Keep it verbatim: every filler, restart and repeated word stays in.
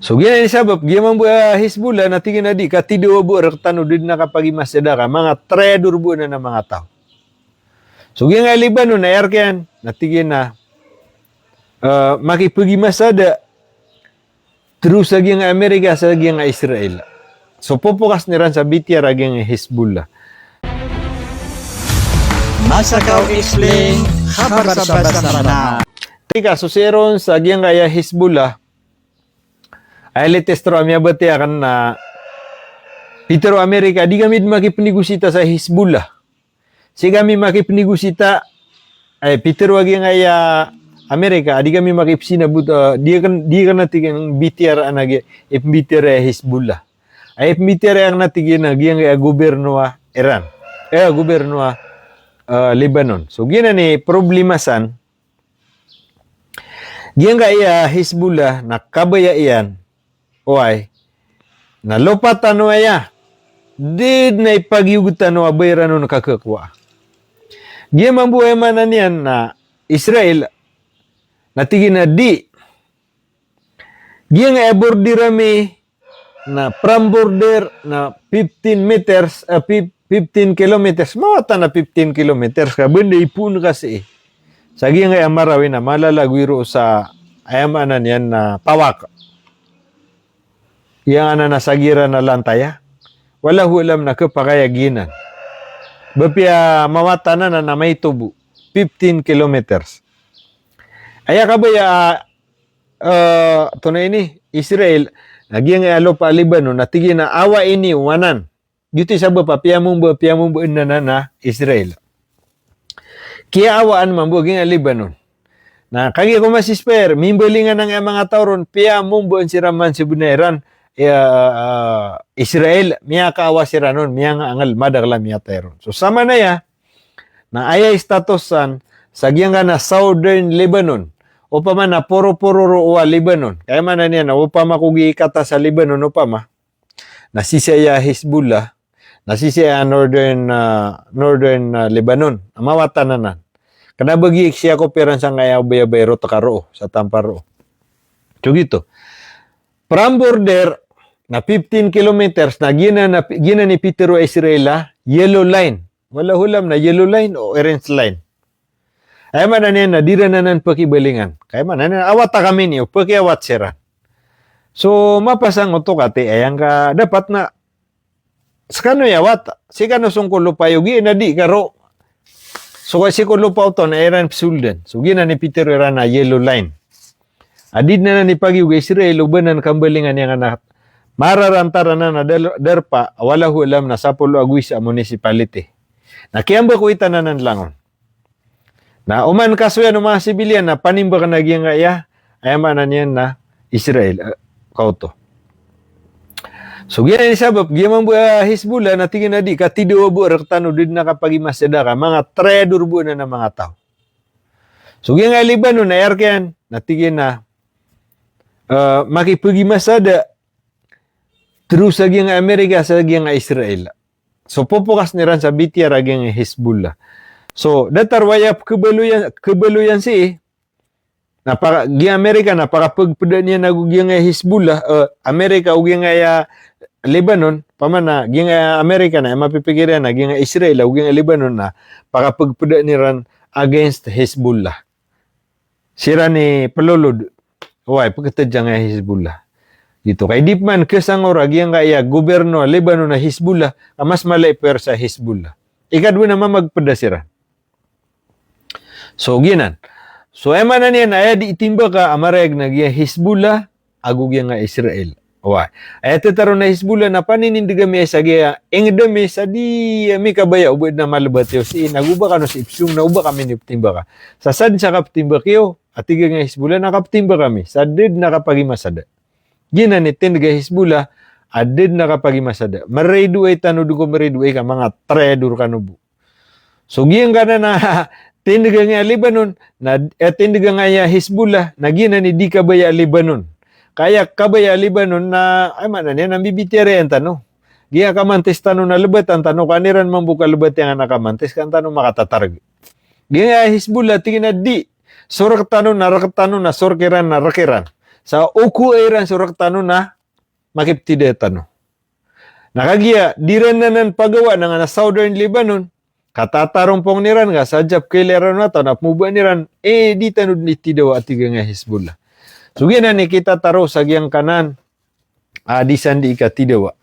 So giyanan i sabap, giya mambo a Hezbollah na tig iyan a di, ka tidawa bo rktano, da dn a kapagimasada ka, manga traidor bo anan a manga taw. So giyangkaya Lebanon na aya rk iyan, na tig iyan a, eh, makipagimasada, tero sa giyangkaya Amerika, sa giyangkaya Israel. So popokas iran sa B T R a giyangkaya Hezbollah. Masakaw Explain, khabar sa basa Mranaw. Tig a so sii ron sa giyangkaya Hezbollah, aya latest ron a miyabatiya akn na pitharo o Amerika, di kami dn makipnegosita sa Hezbollah. Sii kami makipnegosita, ay, pitharo a giyangkaya Amerika, di kami makipsinabot, eh, di akn, di akn a tig iyan B T R anan a giya, ipmb-T R a Hezbollah. Ay, ipmb-T R a akn a tig iyan a giyangkaya gobyerno a Iran. Eh, gobyerno a, eh, Lebanon. So giyanan i problema san, giyangkaya Hezbollah na kabaya iyan, oway, na lopa tano aya, da dn a ipagiyog tano a ba iran on kakhakowa. Giya mambo, aya maana niyan na Israel, na tig iyan a di, giyangkaya border ami na from border na fifteen meters, ah, fif-, fifteen kilometers, mawatan a fifteen kilometers ka, ba dn a ipoon ka sii. Sa giyangkaya Marawi na malalagoy roo sa, aya maana niyan na pawak. Giyangkanan a sagiran a lantaya. Wallahu alam na khapakay a giyanan. Ba piya mawatan anan na maito bo. Fifteen kilometers. Aya kabaya, eh, tonaa ini, Israel, na giyangkaya lopa a Lebanon, na tig iyan a awa ini o anan. Giyoto i sabap a piyamomba, piyamomba anan a Israel. Kiyaawaan mambo giyangkaya Lebanon. Na kagiya ko ma-ceasefire, mimbalingan angkaya manga taw ron, piyamomba siran man sa bnar iran, eh, Israel, miyakaawa siran on, miyangaangl, madakl a miyatay ron. So samanaya, na aya i status san, sa giyangkanan a Southern Lebanon, opama na poroporo roo a Lebanon. Ka aya maana niyan na opama ko gii kata sa Lebanon, opama, na sisii aya Hezbollah, na sisii aya Northern, ah, Northern, ah, Lebanon. A mawatan anan. Kna ba gii sii a kopiran sangkaya o bayabay roo, tkaroo, sa tampar roo. So giyoto. From border na fifteen kilometers na giyanan a, giyanan i pitharo o Israel a yellow line. Wallahu alam na yellow line o orange line. Aya maana niyan na di ran anan pakibalingan. Ka aya maana niyan, awata kami niyo, pakiawat siran. So, mapasang oto kati, aya ngka dapat na skano i awat, sii kano song ko lopa iyo, giya na di karo. So, ka sii ko lopa oto na iran psoldan. So, giyanan i pitharo iran a yellow line. A di dn anan ipagiyog o Israel o ba nan kambalingan iyan a mararantaran anan a dal-, darpa, wallahu alam na sapolo ago isa a municipality. Na kiyambkowitan anan langon. Na oman kasoyan o manga civilian na panimbak na giyangkaya, aya maana niyan na Israel, eh, kaoto. So giyanan i sabap, giya mambo a Hezbollah na tig iyan a di, ka tidawa bo rktano, da dn a kapagimasada ka, manga traidor bo anan a manga taw. So giyangkaya Lebanon na aya rk iyan, na tig iyan a, eh, makipagimasada, tero sa giyangkaya Amerika, sa giyangkaya Israel. So popokas iran sa B T R a giyangkaya Hezbollah. So datar o aya pkhabaloyan, khabaloyan sii, na para, giyangkaya Amerika na pakapagpda niyan ago giyangkaya Hezbollah, eh, Amerika o giyangkaya Lebanon, opama na giyangkaya Amerika na aya mapipikir iyan na giyangkaya Israel o giyangkaya Lebanon na pakapagpda iran against Hezbollah. Siran i plolod. Oway, pkhatad sangkaya Hezbollah. Giyoto. Ka di pman khasangor a giyangkaya gobyerno a Lebanon a Hezbollah, a mas mala i pwersa a Hezbollah. Ikadowa na mamagpda siran. So giyanan. So aya maana niyan na aya di itimbaka a marayag na giya Hezbollah ago giyangkaya Israel. Oway. Aya tataroon a Hezbollah na paninindg ami sa giya ingd ami sa di ami kabaya o ba dn a malbat iyo sii, na go ba kano sii psong na o ba kami niyo ptimbaka. Sa sadn sa kaptimbak iyo, a tig a giyangkaya Hezbollah, na kaptimbak ami sa da dn a kapagimasada. Giyanan i tindg a Hezbollah a da dn a kapagimasada. Mridoay tano dn ko mridoay ka, manga traidor kano bo. So giyangkanan a tindg a giyangkaya Lebanon, na, eh, tindg a giyangkaya Hezbollah, na giyanan i di kabaya a Lebanon. Ka aya kabaya a Lebanon na, aya maana niyan na mbibitiyarai tano. Giya kamantis tano na lbatan tano, ka an iran mambo kalbati angkanan a kamantis, ka an tano makatatarg. Giyangkaya Hezbollah, tig iyan a di. So rk tano na rk tano, na so rk iran na rk iran. sa okowa iran so rktano na makiptida tano. Na kagiya di ran anan pagawa na nga na Southern Lebanon, katatarompong iran ka sa diyap kailay ran a taw na pmbowaan iran, eh, di tano dn itidawa, a tig angkai a Hezbollah. So giyanan i kitataro sa giyangkanan a di san di ikatidawa.